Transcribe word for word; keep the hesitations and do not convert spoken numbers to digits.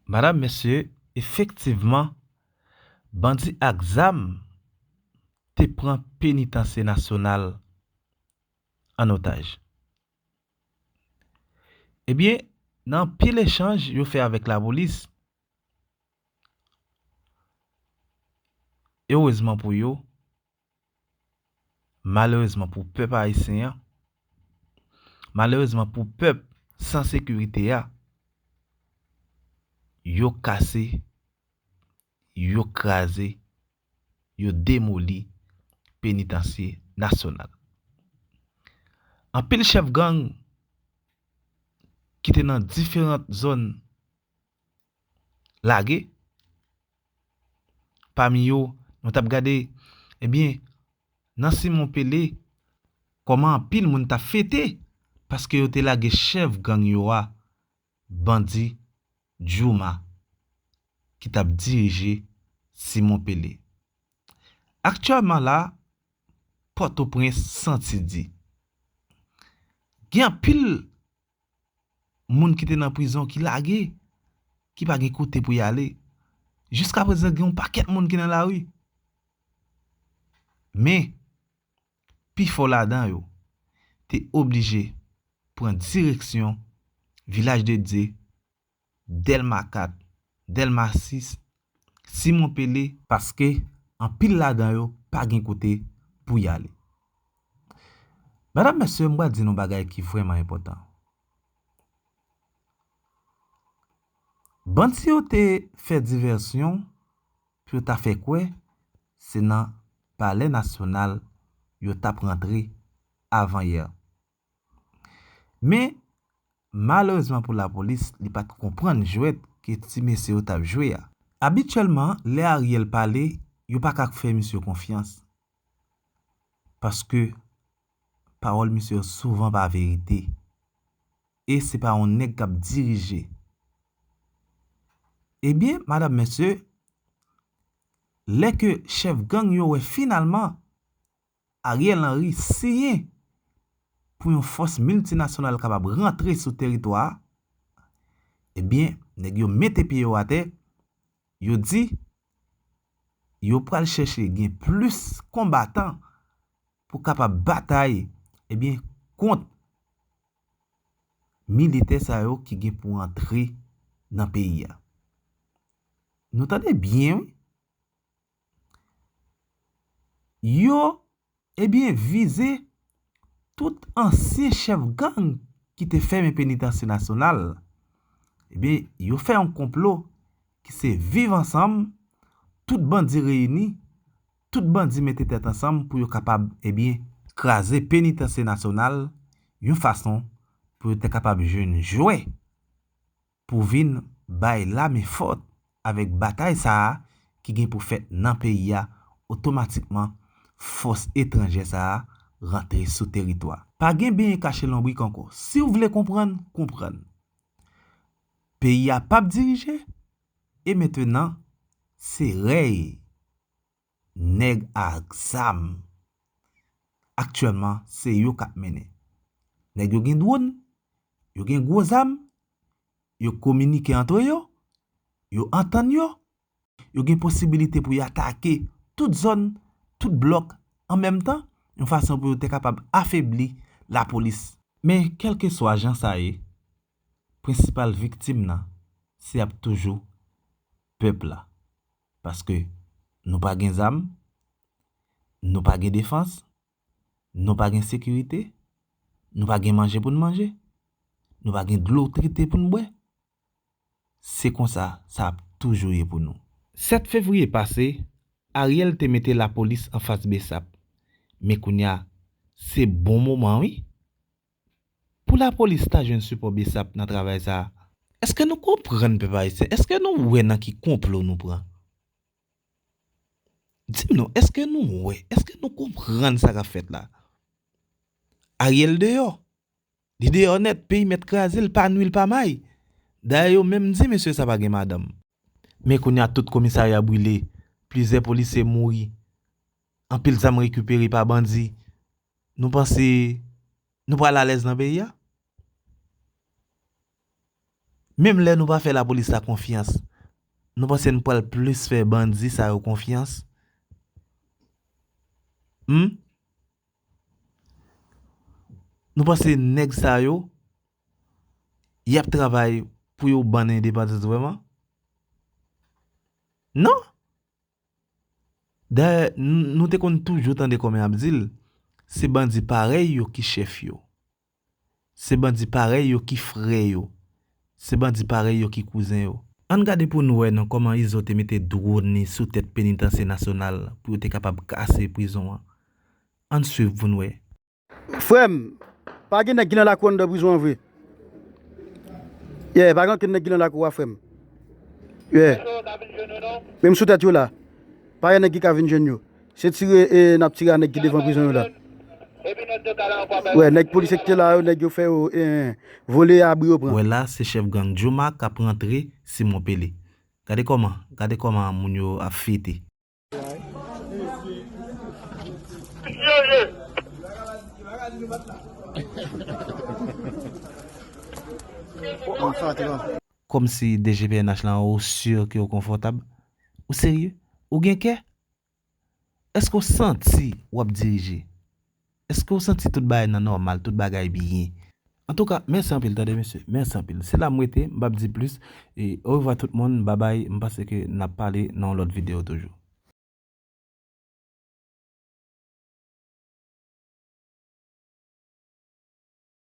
Madam, mesye, efektivman, bandi ak zam te pran Penitansye Nasyonal an otaj. Ebyen, nan anpil echanj yo fè avèk lapolis, erezman pou yo, malerezman pou pèp ayisyen an, malerezman pou pèp san sekirite a, yo kase, yo kraze, yo demoli Penitansye Nasyonal. Anpil chèf gang ki te nan diferan zòn lage. Pami yo, nou t ap gade, ebyen, nan Simon Pele, kòman anpil moun t ap fete paske yo te lage chèf gang yo a, bandi Djouma, ki t ap dirije Simon Pele. Aktyèlman la, Pòtoprens santi di. Gen anpil moun ki te nan prizon ki lage, ki pa gen kote pou y ale. Jiskaprezan, gen yon pakèt moun ki nan lari. Men, pifò ladan yo te oblije pran direksyon Vilaj de Dye, Dèlma kat, Dèlma sis, Simon Pele, paske anpil ladan yo pa gen kote pou y ale. Medam, mesye, m pral di nou bagay ki vrèman enpòtan. Bandi yo te fè divèsyon pou yo ta fè kwè se nan Palè Nasyonal yo t ap rantre avanyè. Men, malerezman pou lapolis, li pa t konprann jwèt ke ti mesye yo t ap jwe a. Abityèlman, lè Ariel pale, yo pa ka fè misye konfyans. Paske pawòl misye yo souvan pa verite. E se pa yon nèg k ap dirije. Ebyen, medam, mesye, lè ke chèf gang yo wè finalman Ariel Henry siyen pou yon fòs miltinasyonal kapab rantre sou teritwa a, ebyen, nèg yo mete pye yo atè, yo di yo pral chèche gen plis konbatan pou kapab batay, ebyen, kont militè sa yo ki gen pou antre nan peyi a. Nou tande byen, wi. Yo, ebyen, vize tout ansyen chèf gang ki te fèmen Penitansye Nasyonal. Ebyen, yo fè yon konplo ki se Viv Ansanm, tout bandi reyini, tout bandi mete tèt ansanm pou yo kapab, ebyen, kraze Penitansye Nasyonal yon fason pou yo te kapab jwenn jwè pou vin bay lame fòt avèk batay sa a ki gen pou fèt nan peyi a, otomatikman fòs etranjè sa a rantre sou teritwa. Pa gen benyen kache lonbrik ankò. Si w vle konprann, konprann. Peyi a p ap dirije, e mentenan, se rèy nèg ak zam. Aktyèlman, se yo k ap mennen. Nèg yo gen dwòn, yo gen gwo zam, yo kominike antre yo, yo antann yo, yo gen posibilite pou y atake tout zòn, tout blòk an menm tan, yon fason pou yo te kapab afebli lapolis. Men, kèlkeswa jan sa ye, prensipal viktim nan, se ap toujou pèp la. Paske nou pa gen zam, nou pa gen defans, nou pa gen sekirite, nou pa gen manje pou n manje, nou pa gen dlo trete pou n bwè. Se konsa sa ap toujou ye pou nou. Sèt fevriye pase, Ariel te mete lapolis anfas BSAP. Men kounye a, se bon moman, wi, pou lapolis ta jwenn sipò BSAP nan travay sa a. Èske nou konprann, pèp ayisyen? Èske nou wè nan ki konplo nou pran? Di m non, èske nou wè? Èske nou konprann sa k ap fèt la? Ariel deyò. Li deyò nèt, peyi mèt kraze, l pa nwi, l pa may. Dayè, yo menm di mesye sa pa gen madanm. Men kounye a, tout komisarya brile, plizyè polisye mouri. anpil zam rekipere pa bandi, nou panse nou pral alèz nan peyi a? Menm lè nou pa fè lapolis la konfyans, nou panse n pral plis fè bandi sa yo konfyans? Hmm? Nou panse nèg sa yo, y ap travay pou yo ban n endepandans vrèman? Non. Dayè, n- nou te konn toujou tande kòman y ap di l, se bandi parèy yo ki chèf yo. Se bandi parèy yo ki frè yo. Se bandi parèy yo ki kouzen yo. Ann gade pou n wè non kòman Izo te mete dwòn li sou tèt Penitansye Nasyonal pou yo te kapab kase prizon an. Ann swiv pou n wè. Frè m, pa gen nèg ki nan lakou anndan prizon an vre. Yeah, pa gen ankenn nèg ki nan lakou a, frè m. Yeah. Menm sou tèt yo la. Pa gen nèg ki ka vin jwenn yo. Se tire e n ap tire a nèg ki devan prizon yo la. Wè, nèg polisye ki te la yo, nèg yo fè yo e, vole abri yo pran. Wè la, se chèf gang Joma k ap rantre Simon Pele. Gade kòman, gade kòman moun yo ap fete. Kòmsi D G P N H lan, ou si ke w konfòtab? Ou serye? Ou gen kè? Èske w santi w ap dirije? Èske w santi tout bagay nan nòmal, tout bagay byen? Antouka, mèsi anpil, tande mesye, mèsi anpil. Se la m rete, m p ap di plis. E orevwa tout moun, babay, m panse ke n ap pale nan yon lòt videyo toujou.